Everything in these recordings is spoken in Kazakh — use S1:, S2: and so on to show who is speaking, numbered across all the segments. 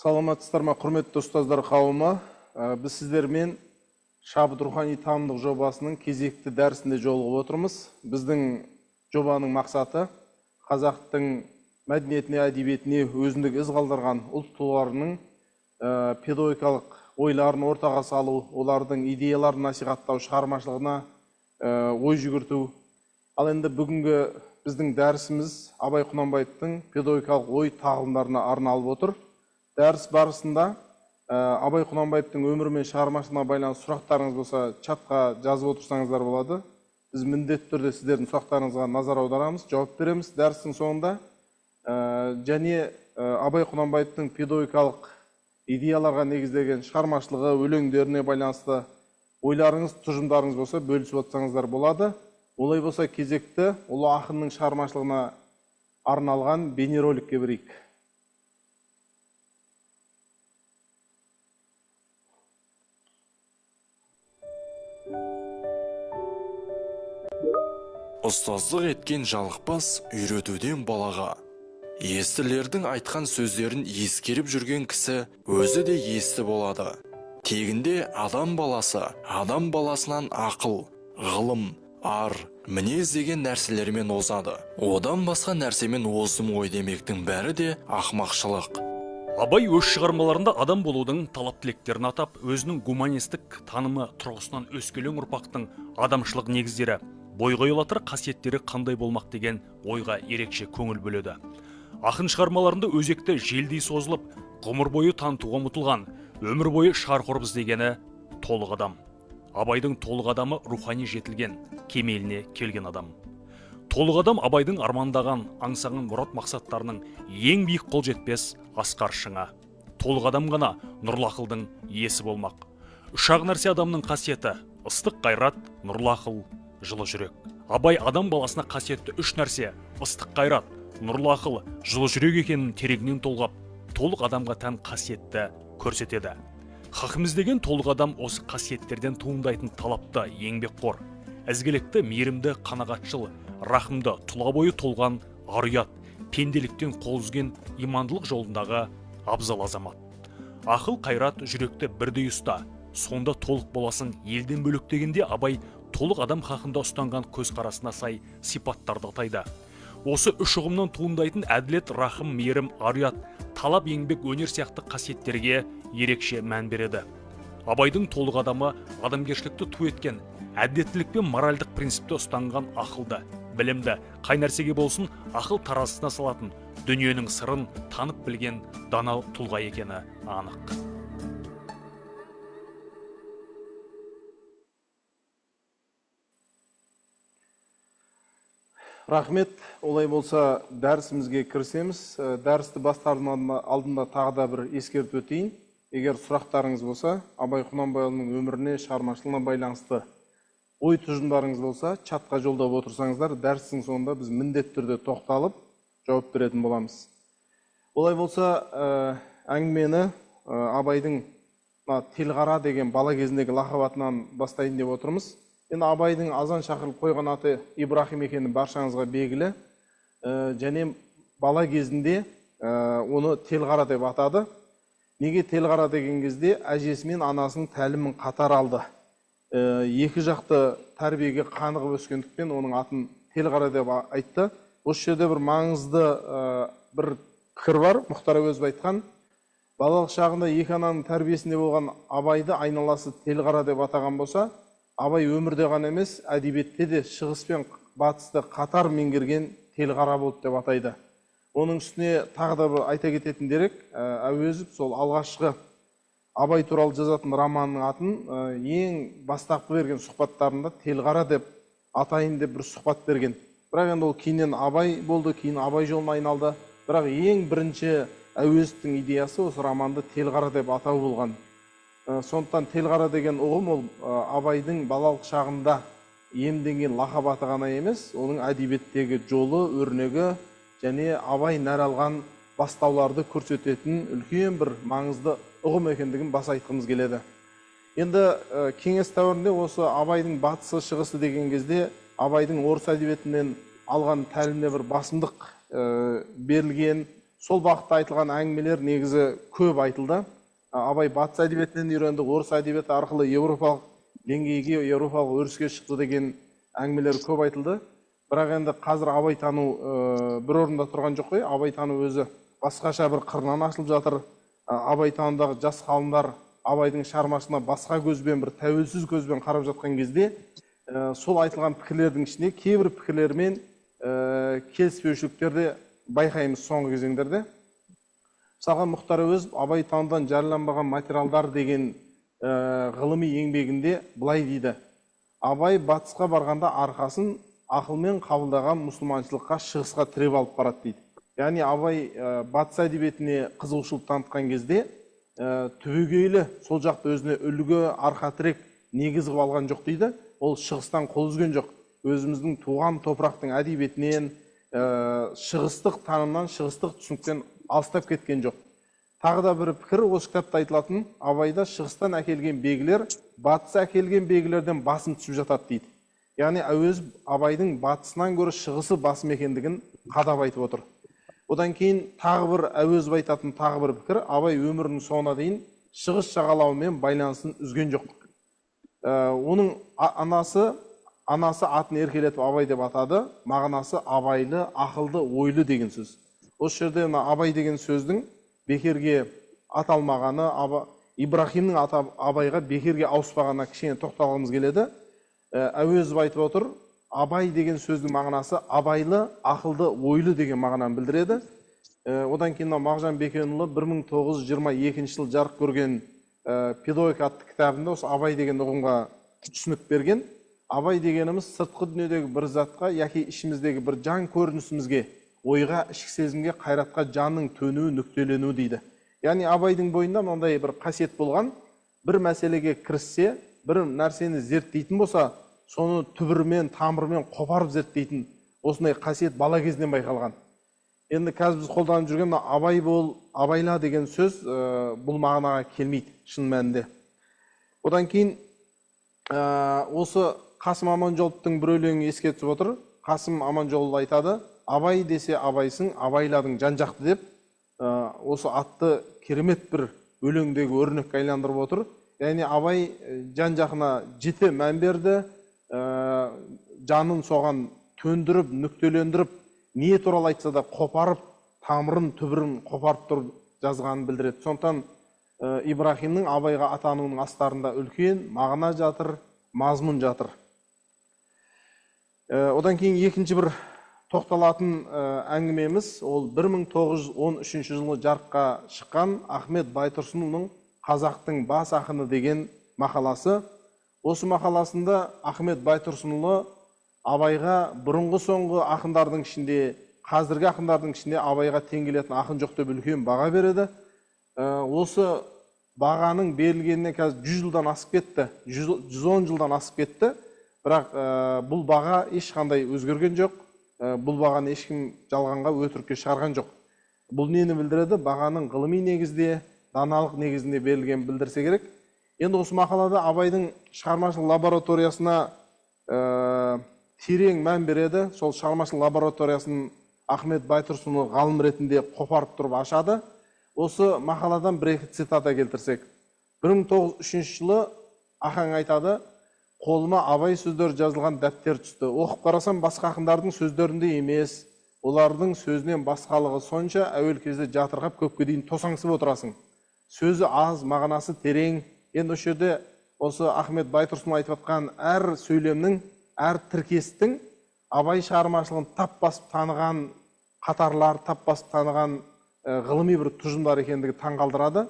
S1: Саламатсыздар ма, құрметті ұстаздар қауымы. Біз сіздермен Шабыт рухани танымдық жобасының кезекті дәрісінде жолығып отырмыз. Біздің жобаның мақсаты қазақтың мәдениетіне, әдебиетіне өзіндік із қалдырған ұлт тұлғаларының педагогикалық ойларын ортаға салу, олардың идеяларын насихаттау, шығармашылығына ой жүгірту. Ал енді бүгінгі біздің дәрісіміз Абай Құнанбаевтың педагогикалық ой тағылымдарына арналып отыр. Дәріс барысында Абай Құнанбаевтың өмірі мен шығармашылығына байланысты сұрақтарыңыз болса, чатқа жазып отырсаңыздар болады. Біз міндетті түрде сіздердің сұрақтарыңызға назар аударамыз, жауап береміз дәрістің соңында. Және Абай Құнанбаевтың педагогикалық идеяларға негізделген шығармашылығы, өлеңдеріне байланысты ойларыңыз, тұжырымдарыңыз болса, бөлісіп отырсаңыздар болады. Олай болса, кезекті ұлы ақынның шығармашылығына арналған бейнероликке берейік.
S2: Ұстаздық еткен жалықпас үйретуден балаға. Естілердің айтқан сөздерін ескеріп жүрген кісі өзі де есті болады. Тегінде адам баласы адам баласынан ақыл, ғылым, ар, мінез деген нәрселермен озады. Одан басқа нәрсемен оздым ғой демектің бәрі де ақмақшылық.
S3: Абай өз шығармаларында адам болудың талап-тілектерін атап, өзінің гуманистік танымы тұрғысынан өскелең ұрпақтың адамшылық негіздері, бойға ұялатар қасиеттері қандай болмақ деген ойға ерекше көңіл бөледі. Ақын шығармаларында өзекті желдей созылып, ғұмыр бойы танытуға ұмтылған, өмір бойы шарқ ұрып іздегені толық адам. Абайдың толық адамы рухани жетілген, кемеліне келген адам. Толық адам Абайдың армандаған, аңсаған мұрат мақсаттарының ең биік қол жетпес асқар шыңы. Толық адам ғана нұрлы ақылдың иесі болмақ. Үш-ақ нәрсе адамның қасиеті: ыстық қайрат, нұрлы ақыл, жылы жүрек. Абай адам баласына қасиетті үш нәрсе: ыстық қайрат, нұрлы ақыл, жылы жүрек екенін тереңнен толғап, толық адамға тән қасиетті көрсетеді. Хақым іздеген толық адам осы қасиеттерден туындайтын талапты еңбекқор, ізгілікті, мейірімді, қанағатшыл, рахымды, тұла бойы толған ар ұят, пенделіктен қол үзген имандылық жолындағы абзал азамат. Ақыл, қайрат, жүректі бірдей ұста, сонда толық боласың елден бөлек дегенде Абай толық адам хақында ұстанған көзқарасына сай сипаттарды атайды. Осы үш ұғымнан туындайтын әділет, рахым, мейірім, ар ұят, талап, еңбек, өнер сияқты қасиеттерге ерекше мән береді. Абайдың толық адамы адамгершілікті ту еткен, әділеттілік пен моральдық принципті ұстанған ақылды, білімді, қай нәрсеге болсын ақыл таразысына салатын, дүниенің сырын танып білген дана тұлға екені анық.
S1: Рахмет. Олай болса, дәрісімізге кірісеміз. Дәрісті бастардың алдында тағы да бір ескертіп өтейін. Егер сұрақтарыңыз болса, Абай Құнанбайұлының өміріне, шығармашылығына байланысты ой тұжырымдарыңыз болса, чатқа жолдап отырсаңыздар, дәрістің соңында біз міндетті түрде тоқталып жауап беретін боламыз. Олай болса, әңгімені Абайдың Телғара деген бала кезіндегі лақап атынан бастайын деп отырмыз. Енді Абайдың азан шақырып қойған аты Ибрахим екені баршаңызға белгілі. Және бала кезінде оны Телғара деп атады. Неге Телғара деген кезде әжесі мен анасының тәлімін қатар алды. Екі жақты тәрбиеге қанығып өскендіктен оның атын Телғара деп айтты. Осы жерде бір маңызды бір пікір бар, Мұхтар Әуезов айтқан. Балалық шағында екі ананың тәрбиесінде болған Абайды айналасы Телғара деп атаған болса, Абай өмірде ғана емес, әдебиетте де шығыс пен батысты қатар меңгерген Телғара болды деп атайды. Оның үстіне тағы да бір айта кететін дерек, Әуезов сол алғашқы Абай туралы жазатын романның атын ең бастапқы берген сұхбаттарында Телғара деп атайын деп бір сұхбат берген. Бірақ енді ол кейіннен Абай болды, кейін Абай жолына айналды. Бірақ ең бірінші Әуезовтің идеясы осы романды Телғара деп атау болған. Сондықтан Телғара деген ұғым ол Абайдың балалық шағында иемденген лақап аты ғана емес, оның әдебиеттегі жолы, өрнегі және Абай нәр алған бастауларды көрсететін үлкен бір маңызды ұғым екендігін баса айтқымыз келеді. Енді кеңес дәуірінде осы Абайдың батысы, шығысы деген кезде Абайдың орыс әдебиетінен алған тәліміне бір басымдық берілген, Сол бағытта айтылған әңгімелер негізі көп айтылды. Абай батыс әдебиетінен үйренді, орыс әдебиеті арқылы еуропалық деңгейге, еуропалық өріске шықты деген әңгімелер көп айтылды. Бірақ енді қазір абайтану бір орында тұрған жоқ қой. Абайтану өзі басқаша бір қырынан ашылып жатыр. Абайтанудағы жас ғалымдар Абайдың шығармашылығына басқа көзбен, бір тәуелсіз көзбен қарап жатқан кезде, сол айтылған пікірлердің ішінде кейбір пікірлермен келіспеушіліктерді байқаймыз соңғы кезеңдерде. Мысалға, Мұхтар Әуезов «Абайтанудан жарияланбаған материалдар» деген ғылыми еңбегінде былай дейді: Абай батысқа барғанда арқасын ақылмен қабылдаған мұсылманшылыққа, шығысқа тіреп алып барады дейді. Яғни Абай батыс әдебиетіне қызығушылық танытқан кезде түбегейлі сол жақты өзіне үлгі, арқа тірек, негіз қылып алған жоқ дейді. Ол шығыстан қол үзген жоқ. Өзіміздің туған топырақтың әдебиетінен, шығыстық танымнан, шығыстық түсініктен алыстап кеткен жоқ. Тағы да бір пікір осы кітапта айтылатын: Абайда шығыстан әкелген белгілер батыс әкелген белгілерден басым түсіп жатады дейді. Яғни Әуезов Абайдың батысынан гөрі шығысы басым екендігін қадап айтып отыр. Одан кейін тағы бір Әуезов айтатын тағы бір пікір: Абай өмірінің соңына дейін шығыс жағалауымен байланысын үзген жоқ. Оның анасы атын еркелетіп Абай деп атады. Мағынасы абайлы, ақылды, ойлы деген сөз. Осы жерде мына Абай деген сөздің бекерге аталмағаны, Ибрахимнің аты Абайға бекерге ауыспағанына кішкене тоқталғымыз келеді. Әуезов айтып отыр, Абай деген сөздің мағынасы абайлы, ақылды, ойлы деген мағынаны білдіреді. Одан кейін мынау Мағжан Бекенұлы 1922 жылы жарық көрген «Педагогика» атты кітабында осы Абай деген ұғымға түсінік берген. Абай дегеніміз сыртқы дүниедегі бір затқа яки ішіміздегі бір жан көрінісімізге, ойға, ішкі сезімге, қайратқа жанның төнуі, нүктеленуі дейді. Яғни Абайдың бойында мынандай бір қасиет болған: бір мәселеге кіріссе, бір нәрсені зерттейтін болса, соны түбірімен, тамырымен қопарып зерттейтін осындай қасиет бала кезінен байқалған. Енді қазір біз қолданып жүрген мына абай бол, абайла деген сөз бұл мағынаға келмейді шын мәнінде. Одан кейін осы Қасым Аманжоловтың бір өлеңі еске түсіп отыр. Қасым Аманжолов айтады: «Абай десе абайсың, абайладың жан жақты» деп, осы атты керемет бір өлеңдегі өрнекке айландырып отыр. Яғни Абай жан жағына жіті мән берді, жанын соған төндіріп, нүктелендіріп, не туралы айтса да қопарып, тамырын, түбірін қопарып тұрып жазғанын білдіреді. Сондықтан Ибрахимнің Абайға атануының астарында үлкен мағына жатыр, мазмұн жатыр. Одан кейін екінші бір тоқталатын әңгімеміз ол 1913 жылы жарыққа шыққан Ахмет Байтұрсынұлының «Қазақтың бас ақыны» деген мақаласы. Осы мақаласында Ахмет Байтұрсынұлы Абайға бұрынғы соңғы ақындардың ішінде, қазіргі ақындардың ішінде Абайға тең келетін ақын жоқ деп үлкен баға береді. Осы бағаның берілгеніне қазір 100 жылдан асып кетті, 110 жылдан асып кетті. Бірақ бұл баға ешқандай өзгерген жоқ. Бұл бағаны ешкім жалғанға, өтірікке шығарған жоқ. Бұл нені білдіреді? Бағаның ғылыми негізде, даналық негізінде берілгенін білдірсе керек. Енді осы мақалада Абайдың шығармашылық лабораториясына терең мән береді. Сол шығармашылық лабораториясын Ахмет Байтұрсынұлы ғалым ретінде қопарып тұрып ашады. Осы мақаладан бір екі цитата келтірсек. 1903 жылы Ахаң айтады: қолыма Абай сөздері жазылған дәптер түсті. Оқып қарасам, басқа ақындардың сөздерінде емес, олардың сөзінен басқалығы сонша, әуел кезде жатырқап, көпке дейін тосаңсып отырасың. Сөзі аз, мағынасы терең. Енді осы жерде осы Ахмет Байтұрсынұлы айтып жатқан әр сөйлемнің, әр тіркестің Абай шығармашылығын тап басып таныған қатарлар, тап басып таныған ғылыми бір тұжырымдар екендігі таңғалдырады.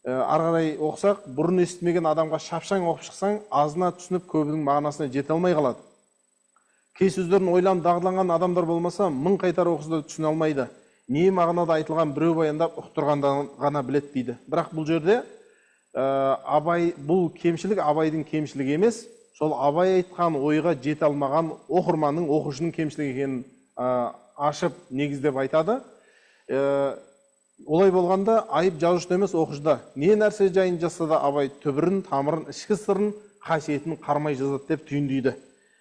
S1: Ары қарай оқысақ, бұрын естімеген адамға шапшаң оқып шықсаң, азына түсініп, көбінің мағынасына жете алмай қалады. Кей сөздерін ойланып дағдыланған адамдар болмаса, мың қайтара оқыса да түсіне алмайды. Не мағынада айтылған біреу баяндап ұқтырғанда ғана біледі дейді. Бірақ бұл жерде Абай, бұл кемшілік Абайдың кемшілігі емес, сол Абай айтқан ойға жете алмаған оқырманның, оқушының кемшілігі екенін ашып, негіздеп айтады. Олай болғанда айып жазушыда емес, оқушыда. Не нәрсе жайын жазса да Абай түбірін, тамырын, ішкі сырын, қасиетін қармай жазады деп түйіндейді.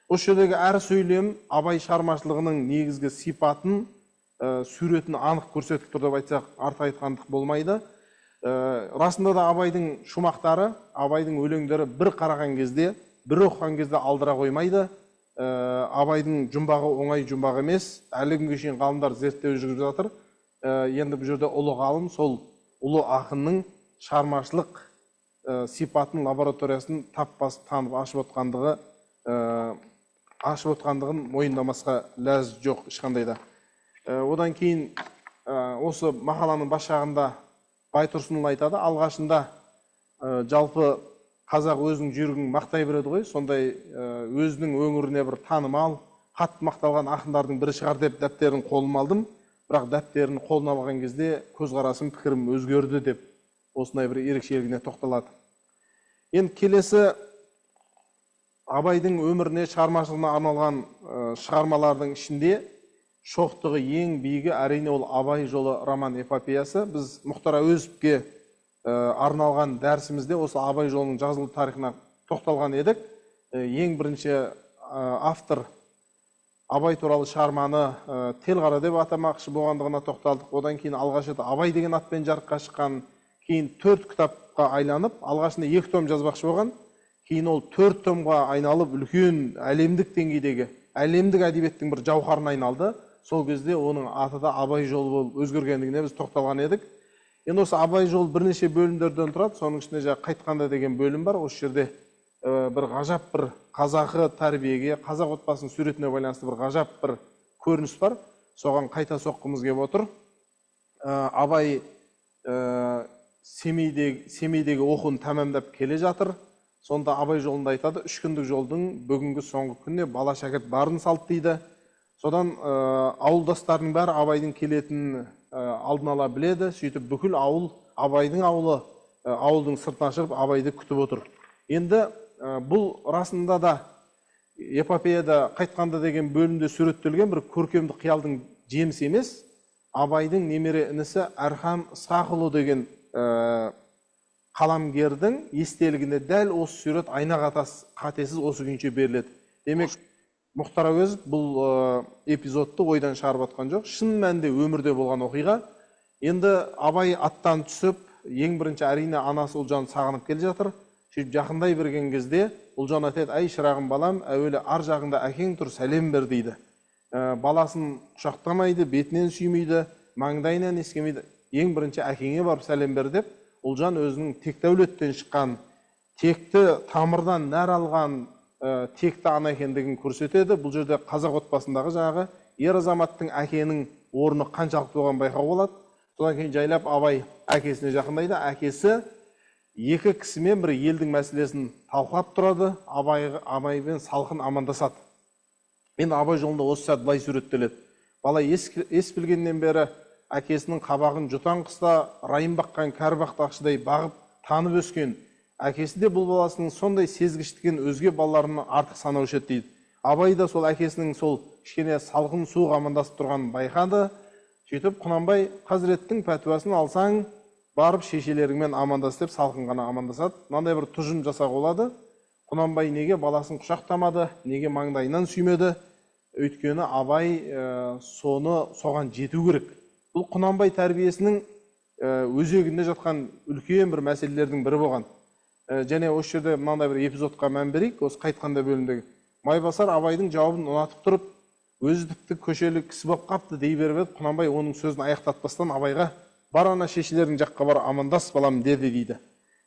S1: Осы жердегі әр сөйлем Абай шығармашылығының негізгі сипатын, суретін анық көрсетіп тұр деп айтсақ, артық айтқандық болмайды. Расында да Абайдың шумақтары, Абайдың өлеңдері бір қараған кезде, бір оқыған кезде алдыра қоймайды. Абайдың жұмбағы оңай жұмбақ емес, әлі күнге шейін ғалымдар зерттеу жүргізіп жатыр. Енді бұл жерде ұлы ғалым сол ұлы ақынның шығармашылық сипатын, лабораториясын тап басып танып ашып отқандығын мойындамасқа ләз жоқ ешқандай да. Одан кейін осы мақаланың бас жағында Байтұрсынұлы айтады, алғашында жалпы қазақ өзінің жүйрігін мақтай береді ғой, сондай өзінің өңіріне бір танымал, қатты мақталған ақындардың бірі шығар деп дәптерін қолыма алдым. Бірақ дәптерін қолына алған кезде көзқарасым, пікірім өзгерді деп осындай бір ерекшелігіне тоқталады. Енді келесі Абайдың өміріне, шығармашылығына арналған шығармалардың ішінде шоқтығы ең биігі әрине ол Абай жолы роман эпопеясы. Біз Мұхтар Әуезовке арналған дәрісімізде осы Абай жолының жазылу тарихына тоқталған едік. Ең бірінші автор Абай туралы шығарманы Телғара деп атамақшы болғандығына тоқталдық. Одан кейін алғаш рет Абай деген атпен жарыққа шыққан, кейін 4 кітапқа айланып, алғашында 2 том жазбақшы болған, кейін ол 4 томға айналып, үлкен әлемдік деңгейдегі, әлемдік әдебиеттің бір жауһарына айналды. Сол кезде оның аты да Абай жолы болып өзгергендігіне біз тоқталған едік. Енді осы Абай жолы бірнеше бөлімдерден тұрады. Соның ішінде жаңа қайтқанда деген бөлім бар. Осы жерде бір ғажап бір қазақы тәрбиеге, қазақ отбасының суретіне байланысты бір ғажап бір көрініс бар. Соған қайта соққымыз келіп отыр. Абай Семейдегі оқуын тәмамдап келе жатыр. Сонда Абай жолында айтады, 3 күндік жолдың бүгінгі соңғы күніне бала шәкірт барын салды дейді. Содан ауылдастарының бәрі Абайдың келетінін алдын ала біледі. Сөйтіп бүкіл ауыл, Абайдың ауылы, ауылдың сыртына шығып Абайды күтіп отыр. Енді бұл расында да эпопеяда қайтқанда деген бөлімде суреттелген бір көркемдік қиялдың жемісі емес. Абайдың немере інісі Әрхам Ысқақұлы деген қаламгердің естелігінде дәл осы сурет айна қатесіз осы күйінше беріледі. Демек, Мұхтар Әуезов бұл эпизодты ойдан шығарып атқан жоқ. Шын мәнінде өмірде болған оқиға. Енді Абай аттан түсіп, ең бірінші әрине анасы Ұлжан сағынып келе жатыр. Сөйтіп жақындай берген кезде Ұлжан айтады, әй шырағым балам, әуелі ар жағында әкең тұр, сәлем бер дейді. Баласын құшақтамайды, бетінен сүймейді, маңдайынан иіскемейді. Ең бірінші әкеңе барып сәлем бер деп, Ұлжан өзінің текті әулеттен шыққан, текті тамырдан нәр алған текті ана екендігін көрсетеді. Бұл жерде қазақ отбасындағы жаңағы ер азаматтың әкенің орны қаншалықты болғанын байқауға болады. Содан кейін жайлап Абай әкесіне жақындайды. Әкесі екі кісімен бір елдің мәселесін талқылап тұрады, Абаймен салқын амандасады. Енді Абай жолында осы сәт былай суреттеледі. Бала ес білгеннен бері әкесінің қабағын жұтан қыста райым баққан кәрі бақтақшыдай бағып танып өскен. Әкесі де бұл баласының сондай сезгіштігін өзге балаларынан артық санаушы еді дейді. Абай да сол әкесінің сол кішкене салқын суық амандасып тұрғанын байқады. Сөйтіп Құнанбай хазіреттің пәтуасын алсаң, барып шешелеріңмен амандас деп салқын ғана амандасады. Мынандай бір тұжырым жасауға болады. Құнанбай неге баласын құшақтамады, неге маңдайынан сүймеді? Өйткені Абай соны соған жету керек. Бұл Құнанбай тәрбиесінің өзегінде жатқан үлкен бір мәселелердің бірі болған. Және осы жерде мынандай бір эпизодқа мән берейік, осы қайтқанда бөлімдегі. Майбасар Абайдың жауабын ұнатып тұрып, өзі тіпті көшелі кісі болып қапты дей беріп еді. Құнанбай оның сөзін аяқтатпастан Абайға бар ана шешелерің жаққа бар амандас балам деді дейді.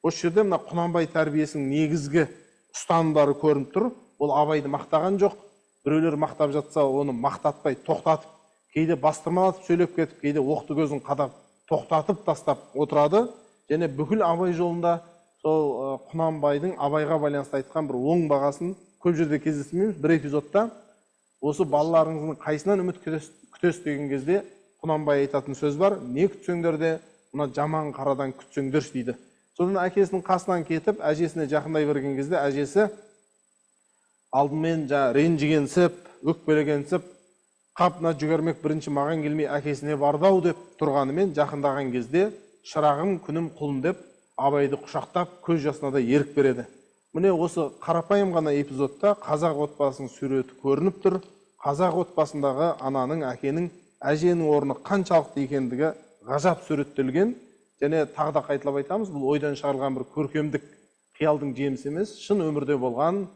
S1: Осы жерде мына Құнанбай тәрбиесінің негізгі ұстанымдары көрініп тұр. Ол Абайды мақтаған жоқ. Біреулер мақтап жатса, оны мақтатпай тоқтатып, кейде бастырмалатып сөйлеп кетіп, кейде оқты көзін қадап тоқтатып тастап отырады. Және бүкіл Абай жолында сол Құнанбайдың Абайға байланысты айтқан бір оң бағасын көп жерде кездестірмейміз. Бір эпизодта осы балаларыңыздың қайсынан үміт күтесіз деген кезде Құнанбай айтатын сөз бар: не күтсеңдер де мына жаман қарадан күтсеңдерші дейді. Содан әкесінің қасынан кетіп, әжесіне жақындай берген кезде әжесі алдымен жаңа ренжігенсіп, өкпелегенсіп, қап мына жүгермек бірінші маған келмей әкесіне барды ау деп тұрғанымен, жақындаған кезде шырағым, күнім, құлым деп Абайды құшақтап, көз жасына да ерік береді. Міне осы қарапайым ғана эпизодта қазақ отбасының суреті көрініп тұр. Қазақ отбасындағы ананың, әкенің әженің орны қаншалықты екендігі ғажап суреттелген. Және тағы да қайталап айтамыз, бұл ойдан шығарылған бір көркемдік қиялдың жемісі емес, шын өмірде болған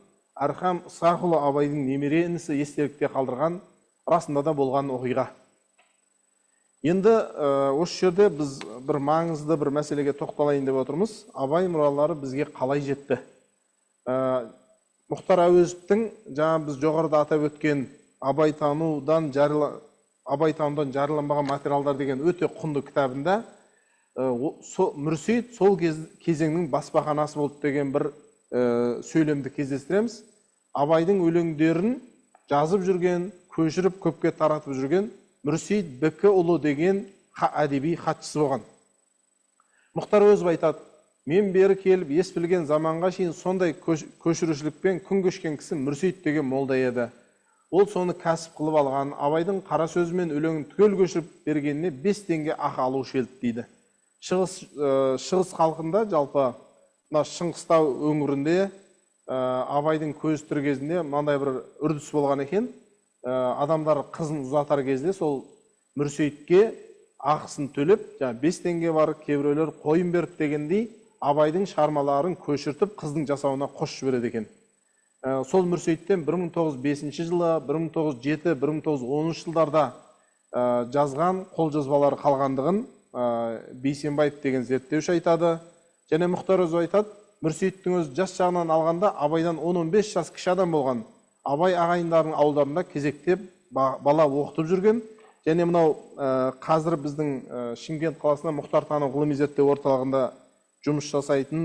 S1: Әрхам Ысқақұлы Абайдың немере інісі естелікте қалдырған расында да болған оқиға. Енді осы жерде біз бір маңызды бір мәселеге тоқталайын деп отырмыз. Абай мұралары бізге қалай жетті? Мұхтар Әуезовтің жаңа біз жоғарыда атап өткен Абай танудан жарияланбаған материалдар деген өте құнды кітабында Мүрсейіт сол кезеңнің баспаханасы болды деген бір сөйлемді кездестіреміз. Абайдың өлеңдерін жазып жүрген, көшіріп көпке таратып жүрген Мүрсейіт Бікіұлы деген әдеби хатшысы болған. Мұхтар Әуезов айтады, мен бері келіп ес білген заманға шейін сондай көшірушілікпен күн кешкен кісі Мүрсейіт деген молда еді. Ол соны кәсіп қылып алған, Абайдың қара сөзі мен өлеңін түгел көшіріп бергеніне 5 теңге ақы алушы еді дейді. Шығыс халқында, жалпы мына Шыңғыстау өңірінде Абайдың көзі тірі кезінде мынандай бір үрдіс болған екен. Адамдар қызын ұзатар кезде сол Мүрсейітке ақысын төлеп, жаңа 5 теңге бар, кейбіреулер қойын беріп дегендей Абайдың шығармаларын көшіртіп қыздың жасауына қосып жібереді екен. Сол Мүрсейіттен 1905 жылы, 1907, 1910 жылдарда жазған қолжазбалары қалғандығын Бейсенбаев деген зерттеуші айтады. Және Мұхтар Әуезов айтады, Мүрсейіттің өзі жас жағынан алғанда Абайдан 10-15 жас кіші адам болған. Абай ағайындарының ауылдарында кезектеп бала оқытып жүрген. Және мынау қазір біздің Шымкент қаласында Мұхтар тану ғылыми зерттеу орталығында жұмыс жасайтын,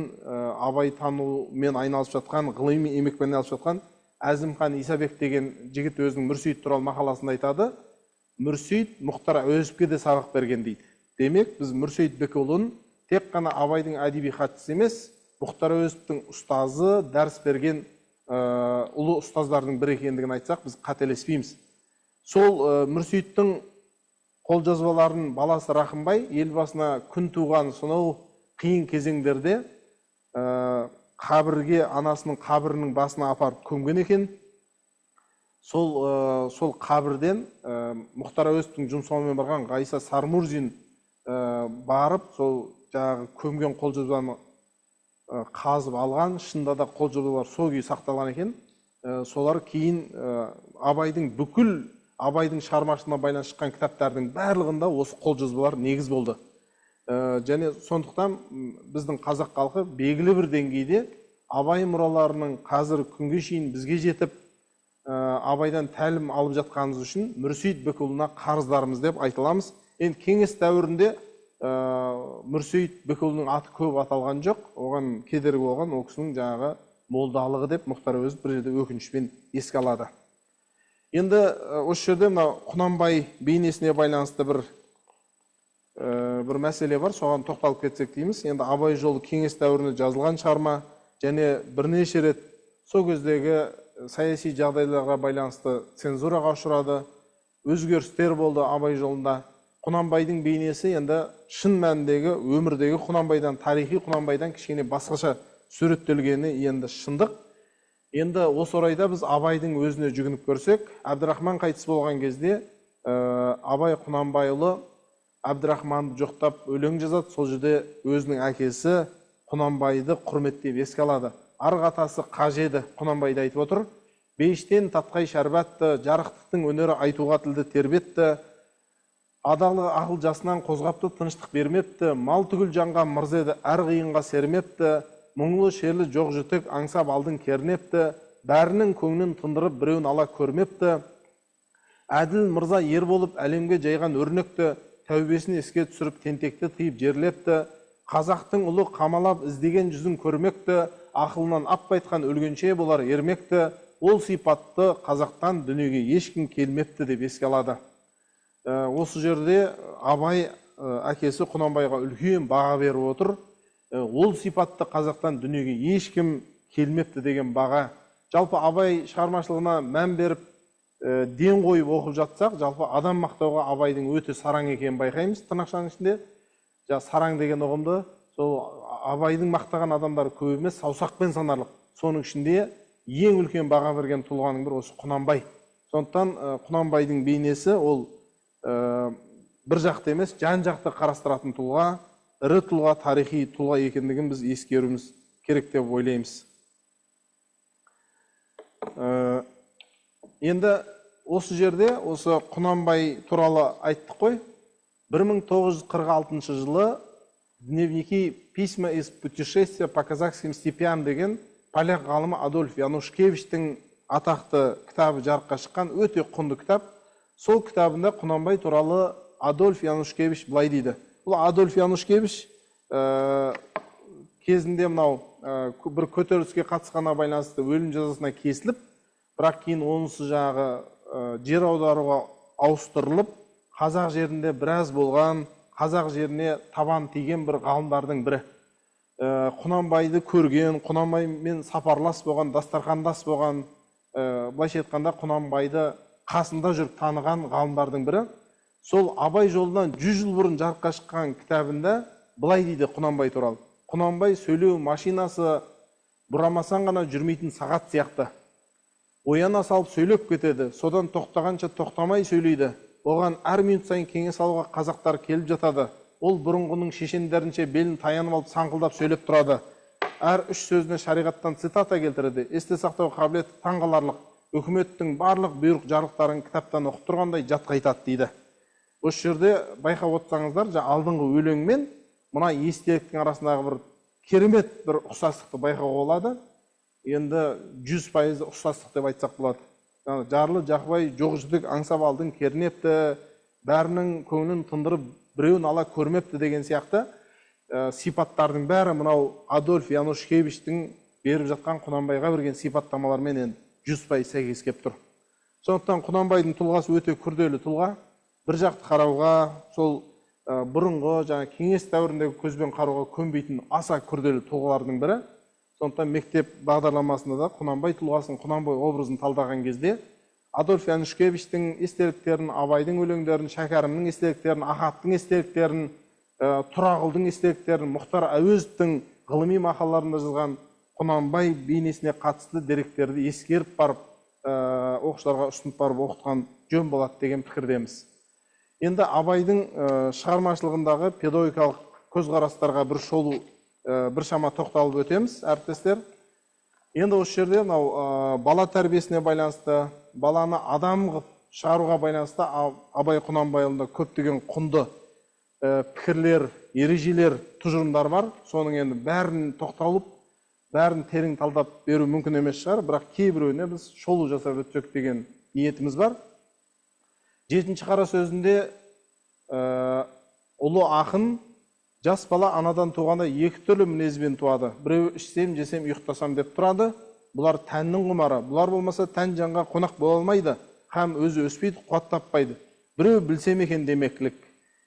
S1: Абай танумен айналысып жатқан, ғылыми еңбекпен айналысып жатқан Әзімхан Исабек деген жігіт өзінің Мүрсейіт туралы мақаласында айтады. Мүрсейіт Мұхтар Әуезовке де сабақ берген дейді. Демек, біз Мүрсейіт Бекіұлын тек қана Абайдың әдеби хатшысы емес, Мұхтар Әуезовтің ұстазы, дәріс берген ұлы ұстаздардың бірі екендігін айтсақ, біз қателеспейміз. Сол Мүрсейіттің қолжазбаларын баласы Рахымбай елбасына күн туған сонау қиын кезеңдерде қабірге, анасының қабірінің басына апарып көмген екен. Сол қабірден Мұхтар Әуезовтің жұмсауымен барған Ғайса Сармурзин барып, сол жаңағы көмген қолжазбаны қазып алған. Шынында да қолжазбалар сол күйі сақталған екен. Солар кейін Абайдың бүкіл Абайдың шығармашылығына байланысты шыққан кітаптардың барлығында осы қолжазбалар негіз болды. Және сондықтан біздің қазақ халқы белгілі бір деңгейде Абай мұраларының қазір күнге шейін бізге жетіп, Абайдан тәлім алып жатқанымыз үшін Мүрсейіт Бекіұлына қарыздармыз деп айта аламыз. Енді кеңес дәуірінде Мүрсейіт Бекіұлының аты көп аталған жоқ, оған кедергі болған ол кісінің жаңағы молдалығы деп Мұхтар Әуезов бір жерде өкінішпен еске алады. Енді осы жерде мынау Құнанбай бейнесіне байланысты бір мәселе бар, соған тоқталып кетсек дейміз. Енді Абай жолы кеңес дәуірінде жазылған шығарма және бірнеше рет сол кездегі саяси жағдайларға байланысты цензураға ұшырады, өзгерістер болды Абай жолында. Құнанбайдың бейнесі енді шын мәніндегі өмірдегі Құнанбайдан, тарихи Құнанбайдан кішкене басқаша суреттелгені енді шындық. Енді осы орайда біз Абайдың өзіне жүгініп көрсек, Әбдірахман қайтыс болған кезде Абай Құнанбайұлы Әбдірахманды жоқтап өлең жазады. Сол жерде өзінің әкесі Құнанбайды құрметтеп еске алады. Арғы атасы қажы еді, Құнанбайды айтып отыр. Бейіштен татқай шәрбәтті, жарықтықтың өнері айтуға тілді тербетті, адалы ақыл жасынан қозғапты, тыныштық бермепті, мал түгіл жанға мырза еді, әр қиынға сермепті, мұңлы шерлі жоқ жітік аңсап алдын кернепті, бәрінің көңілін тындырып біреуін ала көрмепті, әділ мырза ер болып әлемге жайған өрнекті, тәубесін еске түсіріп тентекті тыйып жерлепті, қазақтың ұлы қамалап іздеген жүзін көрмекті, ақылынан аппайтқан өлгенше болар ермекті, ол сипатты қазақтан дүниеге ешкім келмепті деп еске алады. Осы жерде Абай әкесі Құнанбайға үлкен баға беріп отыр. Ол сипатты қазақтан дүниеге ешкім келмепті деген баға. Жалпы Абай шығармашылығына мән беріп, ден қойып оқып жатсақ, жалпы адам мақтауға Абайдың өте сараң екенін байқаймыз тырнақшаның ішінде. Сараң деген ұғымды сол Абайдың мақтаған адамдары көп емес, саусақпен санарлық. Соның ішінде ең үлкен баға берген тұлғаның бірі осы Құнанбай. Сондықтан Құнанбайдың бейнесі ол бір жақты емес, жан жақты қарастыратын тұлға, ірі тұлға, тарихи тұлға екендігін біз ескеруіміз керек деп ойлаймыз. Енді осы жерде осы Құнанбай туралы айттық қой. 1946 жылы «Дневники, письма из путешествия по казахским степям» деген поляк ғалымы Адольф Янушкевичтің атақты кітабы жарыққа шыққан, өте құнды кітап. Сол кітабында Құнанбай туралы Адольф Янушкевич былай дейді. Бұл Адольф Янушкевич кезінде мынау бір көтеріліске қатысқанына байланысты өлім жазасына кесіліп, бірақ кейін онысы жаңағы жер аударуға ауыстырылып, қазақ жерінде біраз болған, қазақ жеріне табан тиген бір ғалымдардың бірі. Құнанбайды көрген, Құнанбаймен сапарлас болған, дастархандас болған, былайша айтқанда Құнанбайды қасында жүріп таныған ғалымдардың бірі. Сол Абай жолынан 100 жыл бұрын жарыққа шыққан кітабында былай дейді Құнанбай туралы. Құнанбай сөйлеу машинасы, бұрамасаң ғана жүрмейтін сағат сияқты. Ояна салып сөйлеп кетеді, содан тоқтағанша тоқтамай сөйлейді. Оған әр минут сайын кеңес алуға қазақтар келіп жатады. Ол бұрынғының шешендерінше белін таянып алып саңқылдап сөйлеп тұрады. Әр үш сөзіне шариғаттан цитата келтіреді. Есте сақтау қабілеті таңғаларлық. Үкіметтің барлық бұйрық жарлықтарын кітаптан оқып тұрғандай жатқа айтады дейді. Осы жерде байқап отырсаңыздар, жаңа алдыңғы өлең мен мына естеліктің арасындағы бір керемет бір ұқсастықты байқауға болады. Енді 100% ұқсастық деп айтсақ болады. Жарлы Жақыбай жоқ жітік аңсап алдын кернепті, бәрінің көңілін тындырып біреуін ала көрмепті деген сияқты сипаттардың бәрі мынау Адольф Янушкевичтің беріп жатқан Құнанбайға берген сипаттамалармен енді 100% сәйкес келіп тұр. Сондықтан Құнанбайдың тұлғасы өте күрделі тұлға. Бір жақты қарауға, сол бұрынғы жаңа кеңес дәуіріндегі көзбен қарауға көнбейтін аса күрделі тұлғалардың бірі. Сондықтан мектеп бағдарламасында да Құнанбай тұлғасын, Құнанбай образын талдаған кезде Адольф Янушкевичтің естеліктерін, Абайдың өлеңдерін, Шәкәрімнің естеліктерін, Ахаттың естеліктерін, Тұрағұлдың естеліктерін, Мұхтар Әуезовтің ғылыми мақалаларында жазған Құнанбай бейнесіне қатысты деректерді ескеріп барып, оқушыларға ұсынып барып оқытқан жөн болады деген пікірдеміз. Енді Абайдың шығармашылығындағы педагогикалық көзқарастарға бір шолу, біршама тоқталып өтеміз, әріптестер. Енді осы жерде мынау бала тәрбиесіне байланысты, баланы адам қылып шығаруға байланысты Абай Құнанбайұлында көптеген құнды пікірлер, ережелер, тұжырымдар бар. Соның енді бәрін тоқталып, бәрін терең талдап беру мүмкін емес шығар, бірақ кейбіреуіне біз шолу жасап өтсек деген ниетіміз бар. 7-ші қара сөзінде ұлы ақын жас бала анадан туғанда екі түрлі мінезбен туады. Біреуі ішсем, жесем, ұйықтасам деп тұрады. Бұлар тәннің құмары. Бұлар болмаса тән жанға қонақ бола алмайды. Һәм өзі өспейді, қуат таппайды. Біреу білсем екен демеклік.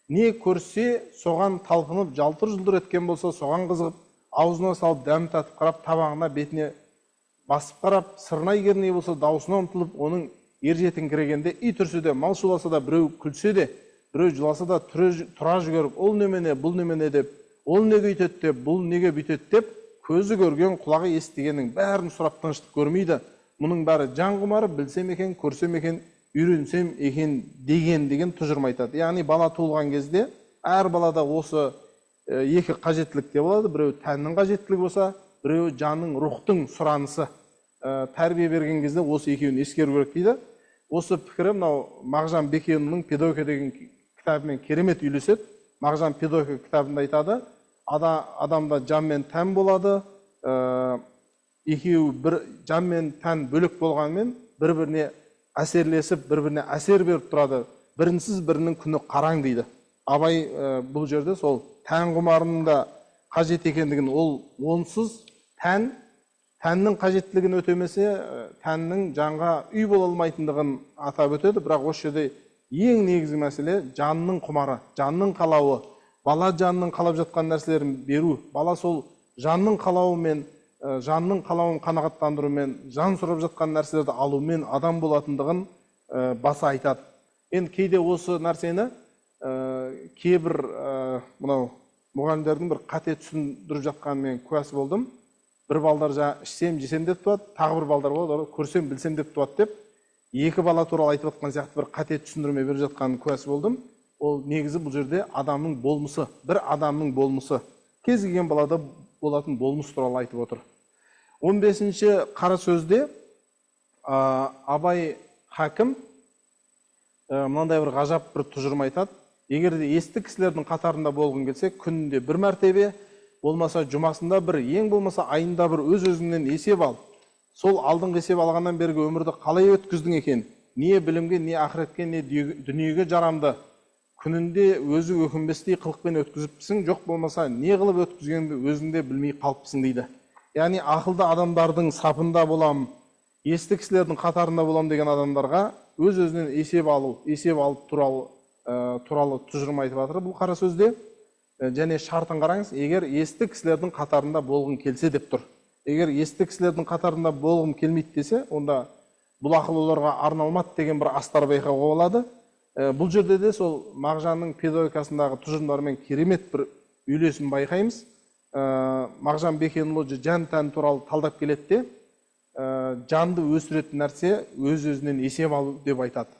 S1: Не көрсе, соған талпынып, жалтыр-жұлдыр еткен болса, соған қызығып, аузына салып, дәм татып қарап, табағына, бетіне басып қарап, сырнай керней болса, даусына ұмтылып, оның ер жетіңкірегенде, ит үрсе де, мал шуласа да, біреу күлсе де, біреу жыласа да, тұра жүгіріп, ол немене, бұл немене деп, ол неге үйтеді деп, бұл неге бүйтеді деп, көзі көрген, құлағы естігеннің бәрін сұрап тыныштық көрмейді. Мұның бәрі жан құмары, білсем екен, көрсем екен, үйренсем екен деген тұжырым айтады. Яғни бала туылған кезде әр балада осы екі қажеттілік те болады. Біреуі тәннің қажеттілігі болса, біреуі жанның, рухтың сұранысы. Тәрбие берген кезде осы екеуін ескеру керек дейді. Осы пікірі мынау Мағжан Бекенұлының «Педагогика» деген кітабымен керемет үйлеседі. Мағжан «Педагогика» кітабында айтады, адамда жан мен тән болады, екеуі бір, жан мен тән бөлек болғанымен бір-біріне әсерлесіп, бір-біріне әсер беріп тұрады. Бірінсіз бірінің күні қараң дейді. Абай бұл жерде сол тән құмарының да қажет екендігін, ол онсыз тәннің қажеттілігін өтемесе, тәннің жанға үй бола алмайтындығын атап өтеді. Бірақ осы жерде ең негізгі мәселе жанның құмары, жанның қалауы, бала жанның қалап жатқан нәрселерін беру, бала сол жанның қалауымен, жанның қалауын қанағаттандырумен, жан сұрап жатқан нәрселерді алумен адам болатындығын баса айтады. Енді кейде осы нәрсені кейбір мынау мұғалімдердің бір қате түсіндіріп жатқанын мен куәсі болдым. Бір балдар жаңа ішсем, жесем деп туады, тағы бір балдар болады, олар көрсем, білсем деп туады деп. Екі бала туралы айтып жатқан сияқты бір қате түсіндірме беріп жатқанын куәсі болдым. Ол негізі бұл жерде адамның болмысы, бір адамның болмысы, кез келген балада болатын болмыс туралы айтып отыр. 15-ші қара сөзде Абай хакім мынандай бір ғажап бір тұжырым айтады. Егер де есті кісілердің қатарында болғың келсе, күнінде бір мәртебе, болмаса жұмасында бір, ең болмаса айында бір өз өзіңнен есеп ал. Сол алдыңғы есеп алғаннан бергі өмірді қалай өткіздің екен? Не білімге, не ақыретке, не дүниеге жарамды күнінде өзі өкінбестей қылықпен өткізіпсің, жоқ болмаса не қылып өткізгеніңді өзің де білмей қалыпсың дейді. Яғни ақылды адамдардың сапында болам, есті кісілердің қатарында болам деген адамдарға өз өзінен есеп алу, есеп алып туралы тұжырым айтып жатыр бұл қара сөзде. Және шартын қараңыз, егер есті кісілердің қатарында болғың келсе деп тұр. Егер есті кісілердің қатарында болғым келмейді десе, онда бұл ақыл оларға арналмады деген бір астар байқауға болады. Бұл жерде де сол Мағжанның педагогикасындағы тұжырымдармен керемет бір үйлесім байқаймыз. Мағжан Бекенұлы жан тән туралы талдап келеді де, жанды өсіретін нәрсе өз өзінен есеп алу деп айтады.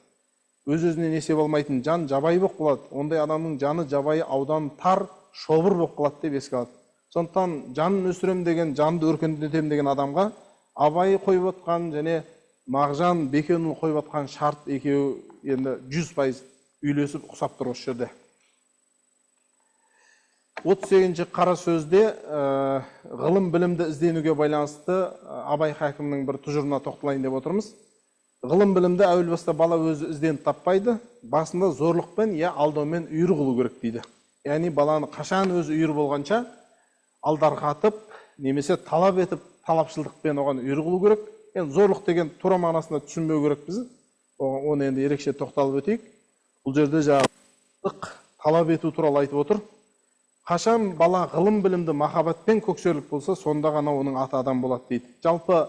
S1: Өз өзінен есеп алмайтын жан жабайы болып қалады. Ондай адамның жаны жабайы аудан тар шобыр болып қалады деп еске алады. Сондықтан жанын өсірем деген, жанды өркендетем деген адамға Абай қойып отқан және Мағжан Бекенұлы қойып отқан шарт екеуі енді 100% үйлесіп ұқсап тұр осы жерде. 38-ші қара сөзде ғылым білімді ізденуге байланысты Абай хакімнің бір тұжырымына тоқталайын деп отырмыз. Ғылым білімді әуел баста бала өзі ізденіп таппайды, басында зорлықпен я алдаумен үйір қылу керек дейді. Яғни баланы қашан өзі үйір болғанша алдарқатып немесе талап етіп, талапшылдықпен оған үйір қылу керек. Енді зорлық деген тура мағынасында түсінбеу керек біз. Оны енді ерекше тоқталып өтейік. Бұл жерде жаңағы талап ету туралы айтып отыр. Қашан бала ғылым білімді махаббатпен көксерлік болса, сонда ғана оның аты адам болады дейді. Жалпы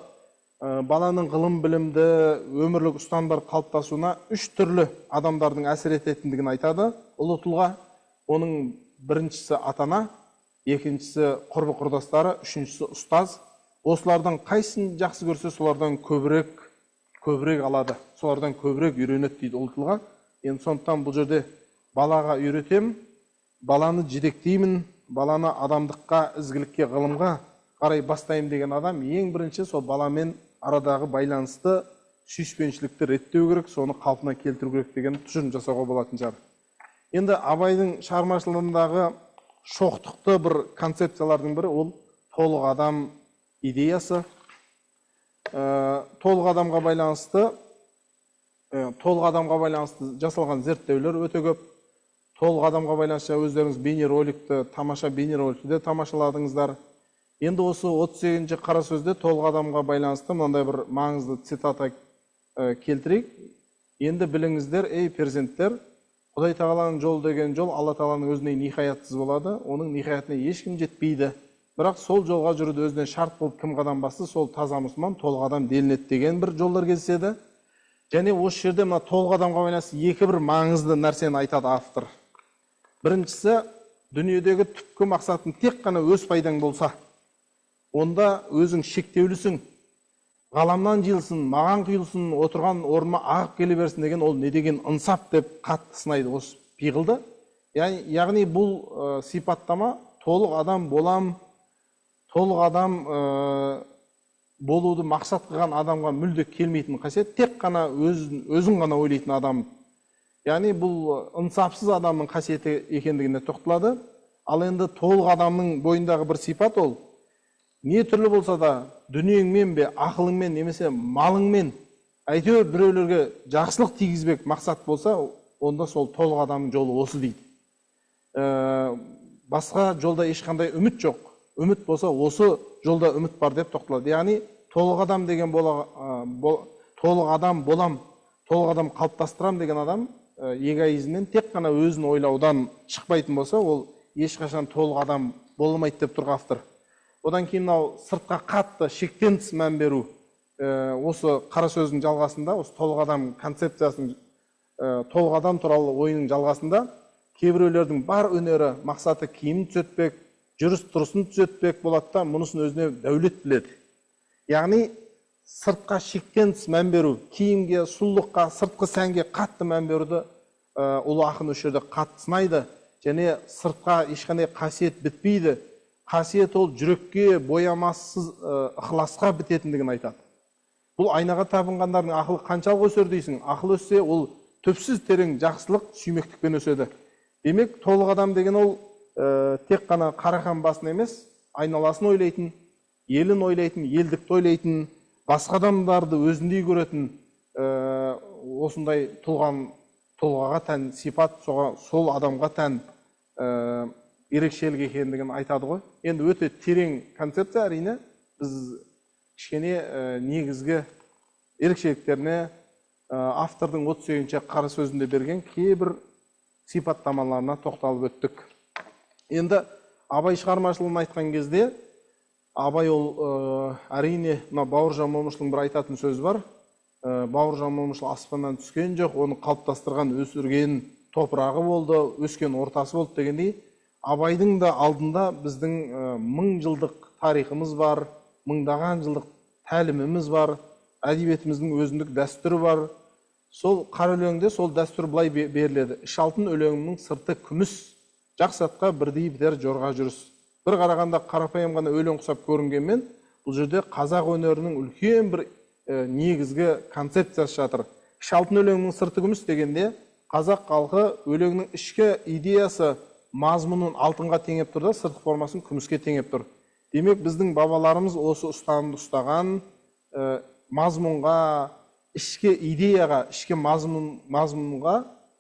S1: баланың ғылым білімді өмірлік ұстанымдар қалыптасуына үш түрлі адамдардың әсер ететіндігін айтады ұлы тұлға. Оның біріншісі ата-ана, екіншісі құрбы құрдастары, үшіншісі ұстаз. Осылардан қайсысын жақсы көрсе, солардан көбірек алады, солардан көбірек үйренеді дейді ұлы тұлға. Енді сондықтан бұл жерде балаға үйретем, баланы жетектеймін, баланы адамдыққа, ізгілікке, ғылымға қарай бастаймын деген адам ең бірінші сол баламен арадағы байланысты, сүйіспеншілікті реттеу керек, соны қалпына келтіру керек деген тұжырым жасауға болатын шығар. Енді Абайдың шығармашылығындағы шоқтықты бір концепциялардың бірі ол толық адам идеясы. Толық адамға байланысты, толық адамға байланысты жасалған зерттеулер өте көп. Толық адамға байланысты өздеріңіз бейнероликті, тамаша бейнероликті де тамашаладыңыздар. Енді осы 38-ші қара сөзде толық адамға байланысты мынандай бір маңызды цитата келтірейік. Енді біліңіздер, ей перзенттер, Құдай Тағаланың жолы деген жол Алла Тағаланың өзіне ниһаятсыз болады, оның ниһаятына ешкім жетпейді. Бірақ сол жолға жүруді өзіне шарт қылып кім қадам басты, сол таза мұсылман, толық адам делінеді деген бір жолдар кездеседі. Және осы жерде мына толық адамға байланысты екі бір маңызды нәрсені айтады автор. Біріншісі, дүниедегі түпкі мақсатың тек қана өз пайдаң болса, онда өзің шектеулісің, ғаламнан жиылсын, маған құйылсын, отырған орныма ағып келе берсін деген ол не деген ынсап деп қатты сынайды осы пиғылды. Яғни бұл сипаттама толық адам болам, толық адам болуды мақсат қылған адамға мүлде келмейтін қасиет, тек қана өзін ғана ойлайтын адам. Яғни бұл ынсапсыз адамның қасиеті екендігіне тоқталады. Ал енді толық адамның бойындағы бір сипат ол не түрлі болса да дүниеңмен бе, ақылыңмен немесе малыңмен әйтеуір біреулерге жақсылық тигізбек мақсат болса, онда сол толық адамның жолы осы дейді. Басқа жолда ешқандай үміт жоқ. Үміт болса осы жолда үміт бар деп тоқталады. Яғни толық адам деген толық адам болам, толық адам қалыптастырам деген адам эгоизмнен тек қана өзін ойлаудан шықпайтын болса, ол ешқашан толық адам болмайды деп тұр автор. Одан кейін мынау сыртқа қатты шектен тыс мән беру, осы қара сөздің жалғасында, осы толық адам концепциясының, толық адам туралы ойының жалғасында кейбіреулердің бар өнері, мақсаты киімін түзетпек, жүріс тұрысын түзетпек болады да, мұнысын өзіне дәулет біледі. Яғни Сыртқа шектен тыс мән беру, киімге, сұлулыққа, сыртқы сәнге қатты мән беруді ұлы ақын осы жерде қатты сынайды. Және сыртқа ешқандай қасиет бітпейді, қасиет ол жүрекке боямасыз ықыласқа бітетіндігін айтады. Бұл айнаға табынғандардың ақылы қаншалық өсер дейсің? Ақыл өссе, ол түпсіз терең жақсылық сүймектікпен өседі. Демек, толық адам деген ол тек қана қарақан басын емес, айналасын ойлайтын, елін ойлайтын, елдікті ойлайтын, басқа адамдарды өзіндей көретін, осындай тұлғаға тән сипат, сол адамға тән ерекшелік екендігін айтады ғой. Енді өте терең концепция, әрине, біз кішкене негізгі ерекшеліктеріне, автордың 38-ші қара сөзінде берген кейбір сипаттамаларына тоқталып өттік. Енді Абай шығармашылығын айтқан кезде, Абай ол әрине, мына Бауыржан Момышұлының бір айтатын сөзі бар. Бауыржан Момышұлы аспаннан түскен жоқ, оны қалыптастырған, өсірген топырағы болды, өскен ортасы болды дегендей, Абайдың да алдында біздің мың жылдық тарихымыз бар, мыңдаған жылдық тәліміміз бар, әдебиетіміздің өзіндік дәстүрі бар. Сол қара өлеңде сол дәстүр былай беріледі. Іш алтын өлеңімнің сырты күміс, жақсы атқа бірдей бітер жорға жүріс. Бір қарағанда қарапайым ғана өлең құсап көрінгенмен, бұл жерде қазақ өнерінің үлкен бір негізгі концепциясы жатыр. Іш алтын өлеңнің сырты күміс дегенде, қазақ халқы өлеңнің ішкі идеясы, мазмұнын алтынға теңеп тұр да, сыртқы формасын күміске теңеп тұр. Демек, біздің бабаларымыз осы ұстанымды ұстаған, мазмұнға, ішкі идеяға, ішкі мазмұнға